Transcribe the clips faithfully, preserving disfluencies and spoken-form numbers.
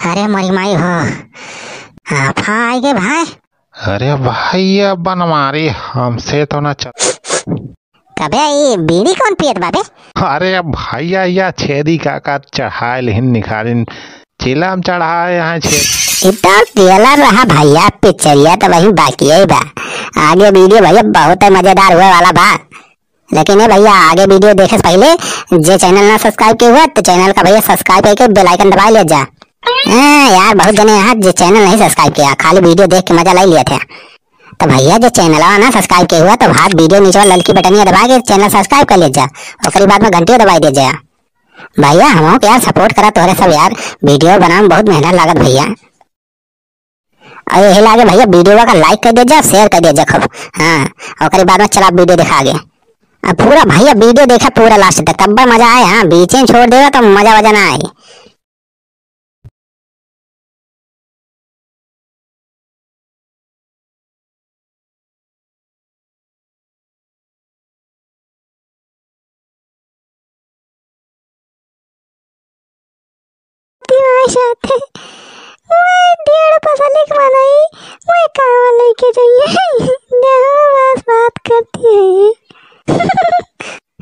अरे मोरी माई हो, आफा आइ गए भाई। अरे भैया बनवारी, हमसे तो ना चल। कबे ई बीड़ी कौन पियत बा बे? अरे भैया, या छेदी काका चढ़ाए लिहिन निखारिन, चिलम चढ़ाए हैं छेद। ई तो केला रहा भैया, पिक्चरिया तो वहीं बाकी है बा। आगे वीडियो भैया बहुत मजेदार हुए वाला बा। लेकिन ए भैया, आगे वीडियो देखे से पहिले जे channel ना subscribe किए हुआ तो channel का भैया subscribe करके bell icon दबाइ लिया जा। हाँ यार, बहुत जने यहाँ जे channel नहीं subscribe किया, खाली वीडियो देख के मजा लाई लिया थे। तो भैया, जे channel ना subscribe किए हुआ तो हाथ वीडियो नीचे वाला ललकी बटनिया दबा के channel subscribe कर लिया जा, ओकरी बाद में घंटिया दबाइ दिया जा। भैया, हमहू के यार support करा तोहरे सब यार, वीडियो बनावे में बहुत मेहनत लागत भैया। और यही लागे भैया, वीडियो का like कर दिया जा, share कर दिया जा खूब। हाँ, ओकरे बाद में चला वीडियो देखा आगे। अब पूरा भैया वीडियो देखा पूरा last तक, तब मजा आए। हाँ, बीच में छोड़ देगा तो मजा वजा ना आए। दिमाग साथे, मैं डेढ़ पसलिक बनाई, मैं काम लेके जाइए। देखो, बस बात करती है।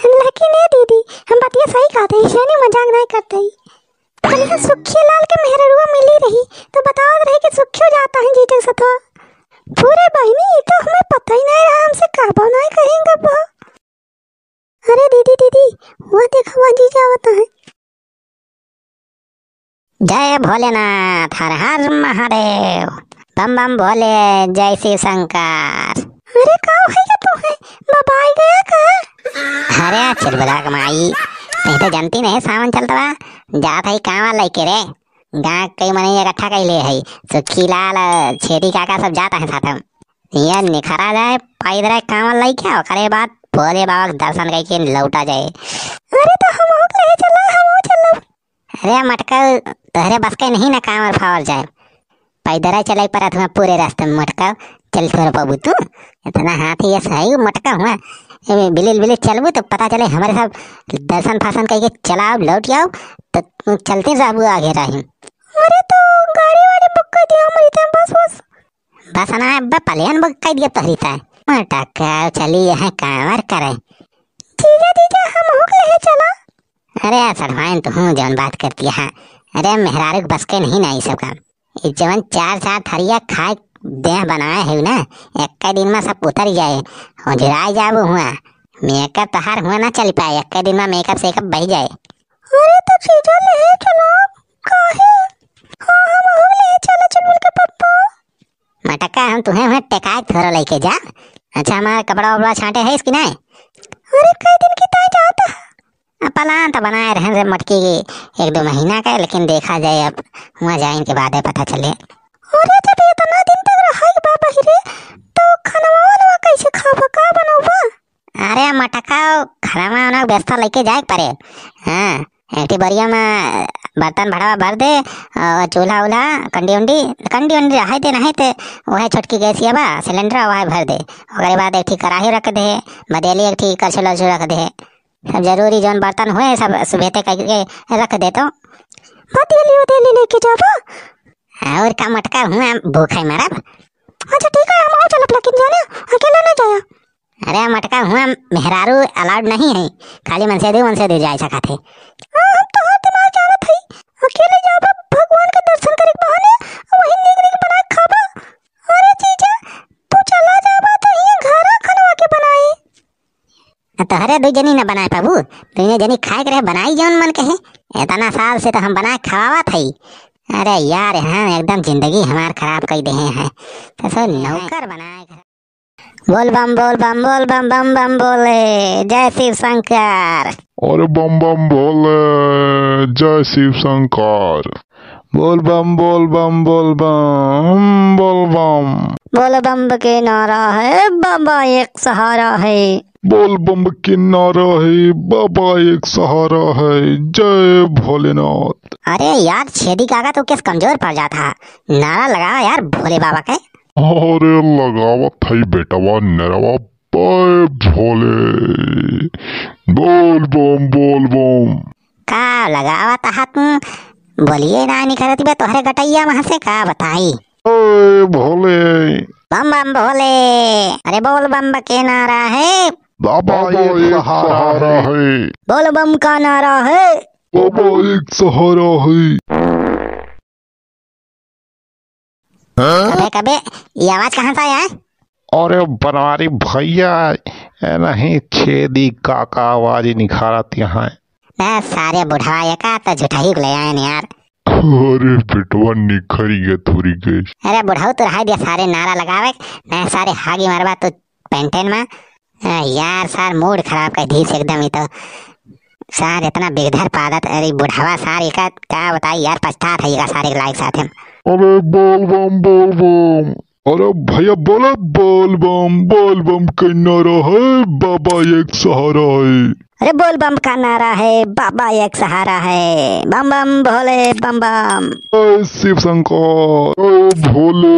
लेकिन ए दीदी, हम बतिया सही कहते हैं, ऐसे नहीं मजाक नहीं करते ही। कल के सुखिया लाल के मेहररुआ मिली रही, तो बतावत रही कि सुखियो जाता है जीते सथवा। पूरे बहिनी, ये तो हमें पता ही नहीं रहा, हमसे कहबो नहीं कहेंगे वो। अरे दीदी, दीदी, वो देखो, वो जीजा आवता है। जय भोलेनाथ, हर हर महादेव, बम बम भोले, जय शिव शंकर। अरे का भैया तू है, बाबा आ गया का? अरे चुलबुला के माई, तू तो जानती नहीं सावन चलता बा, जात है कांवर लेके रे। गाँव कई मनई इकट्ठा कइले है, सुखी लाल, छेदी काका सब जात है साथ में। ये निखरा जाए, पैदल कांवर लइके, ओकरे बाद भोले बाबा के दर्शन करके लौटा जाए। अरे तो हमहू के ले चला, हमहू चलब। अरे मटका, तोहरे बस के नहीं ना कांवर फावर जाए। पैदल चले परत हुआ पूरे रास्ते में मटका, चल थोड़ा बाबू तू, इतना हाथ ही ये सही मटका हुआ। ए, बिलिल बिलिल चलबू तो पता चले हमारे सब दर्शन फासन करके चलाओ, लौट आओ, तो तू चलते जाबू आगे रही। अरे तो गाड़ी वाड़ी book कर दिया हमारी time, बस, बस। बस ना, अब plane book कर दिया तोहरी ताय। मटका चली यहाँ कांवर करे। जीजा, जीजा, हमहू के ले चला। अरे यार, सढ़वाइन तो हूँ जौन बात करती है। अरे मेहरारू के बस के नहीं ना ई सब काम। ई जवन चार चार थरिया खाए देह बनाए है ना, एक दिन में सब उतर जाए, ओझराए जाबो हुआ। Makeup तोहार हुआ ना चल पाए, एक दिन में makeup सेकअप बह जाए। अरे तो जीजा ले चला, काहे? हाँ, हमहू ले चला चुलबुल के पप्पा। मटका, हम तुहें हुए टेकाए थोड़ा लेके जा। अच्छा, हमारा कपड़ा वपड़ा छांटे है इसकी नहीं? अरे, कई दिन की ताई जाता। अब plan तो बनाए रहन रे मटकी की एक दो महीना का, लेकिन देखा जाए अब हुआ जाए इनके बाद पता चले। अरे, जब इतना दिन तक रहा बाबा ही रे, तो खाना वाना कैसे खाबा, का बनौबा? अरे मटका, खाना वाना व्यवस्था लेके जाए के पड़े। हाँ, एक ठे बोरिया में बर्तन भड़वा भर दे, और चूल्हा उल्हा, कंडी उंडी, कंडी उंडी रहे दे, नहीं ते वह छोटकी गैसिया बा, cylinder वह भर दे। ओकरे बाद एक ठे कढ़ाई रख दे, बदेली एक ठे करछुल उरछुल रख दे। सब जरूरी जौन बर्तन हुए सब सुबह ते करके रख दे तो। बदेली उदेली लेके जाबा। और का मटका हुआ भूखा ही मरब। अच्छा ठीक है, हम आओ चलब, लेकिन जाने अकेले नहीं जाया। अरे मटका हुआ मेहरारू allowed नहीं है, खाली मनसेधू मनसेधू जाए सकत है। हाँ, हम तो हर दिमाग जानत हई, अकेले जाबा भगवान के दर्शन करे के बहाने, वही नीक नीक बना के खाबा। अरे जीजा, तू चला जाबा तो ये घरा खनवा के बनाई। आ तोहरे दू जनी न बनाए पाबू, दुइने जनी खाए के रहे बनाई जौन मन कहे। इतना साल से तो हम बना के खवावत हई। अरे यार, हाँ एकदम जिंदगी हमार खराब कर दे हैं। तो सब नौकर बनाए बोल बम, बोल बम, बोल बम, बम बम बोले, जय शिव शंकर। अरे बम बम बोले, जय शिव शंकर। बोल बम, बोल बम, बोल बम, बोल बम। बोल बम के नारा है, बाबा एक सहारा है। बोल बम के नारा है, बाबा एक सहारा है। जय भोलेनाथ। अरे यार, छेदी काका तो केस कमजोर पड़ जाता है। नारा लगावा यार भोले बाबा के। अरे लगावत हई बेटवा नरवा, जय भोले। बोल बम, बोल बम। का लगावत आहा तू? बोलिए ना निकरत बे तोहरे गटैया महाँ से, का बताई। ए भोले। बम बम भोले। अरे बोल बम के नारा है। बाबा बाबा एक एक सहारा सहारा है। है। बोल बम का नारा है। बाबा एक सहारा है। हाँ? अबे कबे ये आवाज कहाँ से आया है? अरे बनवारी भैया, ए नहीं छेदी काका आवाज निखारत यहाँ। ना सारे बुढ़वा एका तो झुठही को ले आए न यार। अरे बेटवा निखरी गए थोड़ी गए। अरे बुढ़ऊ तो रहा दिया सारे नारा लगावे, ना सारे हागी मारबा तो पेंटेन में। आ, यार सार मूड खराब कर दी से एकदम ही तो। सार इतना बेघर पादत, अरे बुढ़वा सार एका का बताई यार, पछतात है एका सारे के लायक साथ हम। अरे बोल बम बोल बम। अरे भैया बोलो बोल बम, बोल बम के नारा है, बाबा एक सहारा है। अरे बोल बम का नारा है, बाबा एक सहारा है, बम बम भोले बम बम। जय शिव शंकर, जय भोले।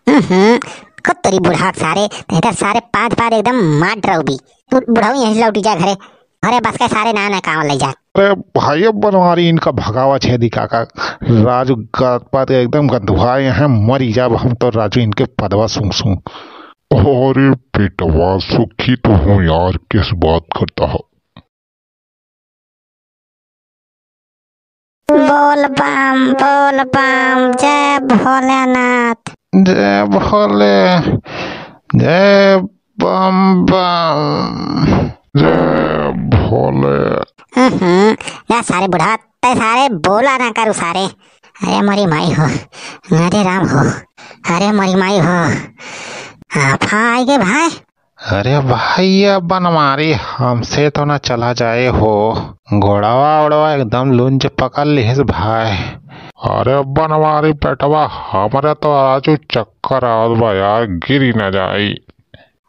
हम्म, खुद तोरी बुढ़ा सारे, तो इधर सारे पाँच बार एकदम मार डराऊ भी। तू बुढ़ऊ यहीं लौटी जा घरे। अरे बस के सारे ना ना कांवर ले जा। अरे भाई, अब बनवारी इनका भगावा छेदी काका। राजू गात पात एकदम गंधुआए हैं, मरी जाब हम तो राजू इनके पदवा सूंघ सूंघ। अरे बेटवा सुखी तो हूँ यार, किस बात करता हो? बोल बम, बोल बम, जय भोलेनाथ। जय भोले, जय बम बम, जय भोले। हम्म, या सारे बुढ़ा, ते सारे बोला ना करू सारे। अरे मोरी माई हो, अरे राम हो, अरे मोरी माई हो। आफा आई गए भाई। अरे भैया बनवारी, हमसे तो ना चला जाए हो, गोड़वा ओड़वा एकदम लुंज पकड़ लिहिस भाई। अरे बनवारी बेटवा, हमरे तो आजू चक्कर आवत बा यार, गिरी ना जाई।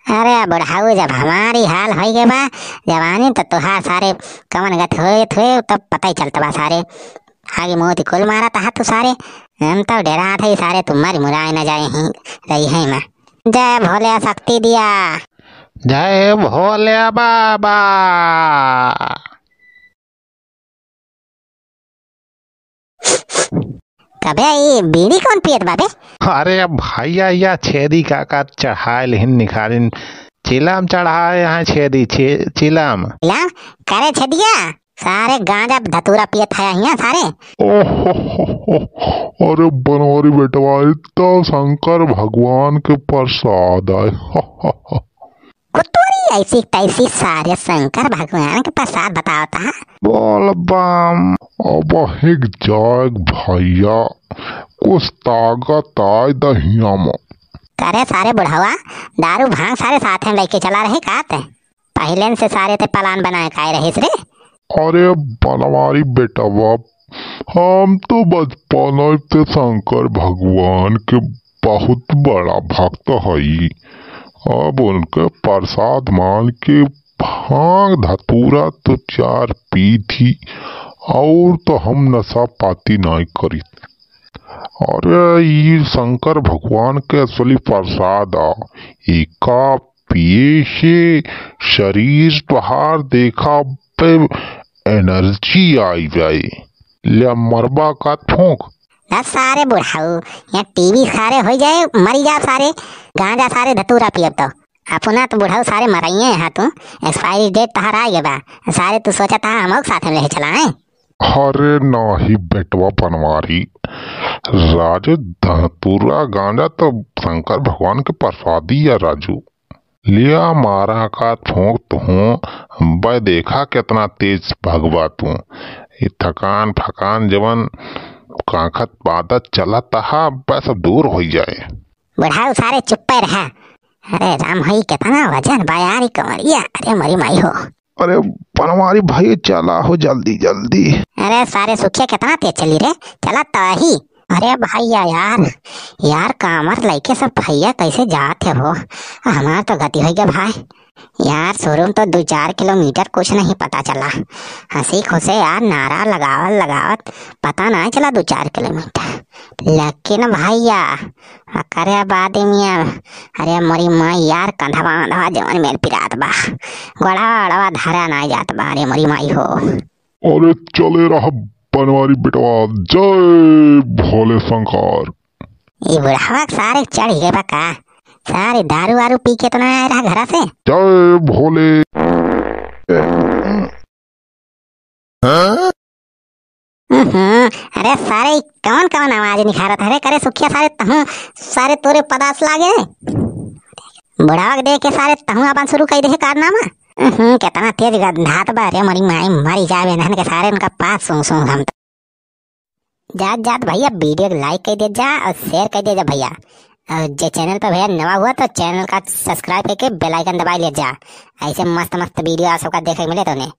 अरे बुढ़ाऊ, जब हमारी हाल होई गए बा, जवानी तो तुहार सारे कमन गत होए थुए, तब पता ही चलत बा सारे। आगे मोती कुल मारा तहा तू सारे, हम तो डरा थे सारे, तुम्हारी मुराई ना जाए ही रही है मैं। जय भोले शक्ति दिया। जय भोले बाबा। कबे ई बीड़ी कौन पियत बा बे? अरे भैया, या छेदी काका चढ़ाए लिहिन निखारिन, चिलम चढ़ाए हैं छेदी, छि-, चिलम। चिलम? करे छेदिया? सारे गांजा धतूरा पियत है हियां सारे। ओहो, अरे बनवारी बेटवा, ई तो शंकर भगवान के प्रसाद आए। कुतुरी ऐसी तैसी सारे शंकर भगवान के प्रसाद बतावता है। बोल बम, अब हिक जाग भैया, कुछ ताकत आए दहिया में। करे सारे बुढ़वा, दारू भांग सारे साथ में लेके चला रहे का ते? पहले से सारे ते प्लान बनाए काहे रहिस रे? अरे बनवारी बेटवा, हम तो बचपन से शंकर भगवान के बहुत बड़ा भक्त हई। अब उनके प्रसाद मान के भांग धतूरा तो चार पी थी, और तो हम नशा पाती नाई करीत। अरे ई शंकर भगवान के असली प्रसाद आ, इका पिए से शरीर तोहार देखा पे एनर्जी आई जाए। ले मरबा का फूंक। ना सारे बुढ़ाऊ, यहाँ टीवी सारे हो जाए, मरी जा सारे, गांजा सारे धतूरा पियब तो। अपना तो बुढ़ाऊ सारे मराइए यहाँ तू, एक्सपायरी डेट तहार आ गए बा। सारे तू सोचा था हम लोग साथ में ले चलाएं। अरे नाही बेटवा बनवारी, राजू धतूरा गांजा तो शंकर भगवान के प्रसादी या राजू। लिया मारा का फूंक तुहूँ, बे देखा कितना तेज भगवा तू। ये थकान फकान जवन कांखत बादत चलत हा, बे सब दूर होई जाए। बुढ़ाऊ सारे चुप्पे रहा। अरे राम होई कितना वजन बा यार ई कमरिया, अरे मरी माई हो। अरे बनवारी भाई चला हो जल्दी जल्दी। अरे सारे सुखिया कितना तेज चली रे, चला तो ही। अरे भैया यार, यार कामर लइके सब भैया कैसे जात है हो, हमार तो गति होइ गया भाई। यार शुरू में तो दो चार किलोमीटर कुछ नहीं पता चला, हंसी खुशे यार नारा लगावत लगावत पता नहीं चला दो चार किलोमीटर। लेकिन भैया, ओकरे बाद में, अरे मोरी माई यार, कंधवा अंधवा जवन मेर पिरात बा, गोड़वा अड़वा धरा नाई जात बा, अरे मोरी माई हो। अरे चले रहा बनवारी बेटवा, जय भोले शंकर। ई बुढ़ावा के सारे चढ़ गए बा का? सारे दारू वारू पी के तो ना आए रहा घरा से। जय भोले। हम्म, अरे सारे ई कौन कौन आवाज निखारत है रे? करे सुखिया सारे तहूँ, सारे तोरे पदास लागे। बुढ़ावा के देख के सारे तहूँ अपन शुरू कर दे है कारनामा। हम्म, कितना तेज गंधात बा रे, मरी माई, मरी जावे इन्हन के सारे, उनका पास सूं सूं हम तो। जात जात भैया वीडियो के like कर दे जा और share कर दे जा भैया। और जे channel पे भैया नवा हुआ तो channel का subscribe करके bell icon दबा ले जा, ऐसे मस्त मस्त वीडियो आप सबका देखे के मिले तो उन्हें।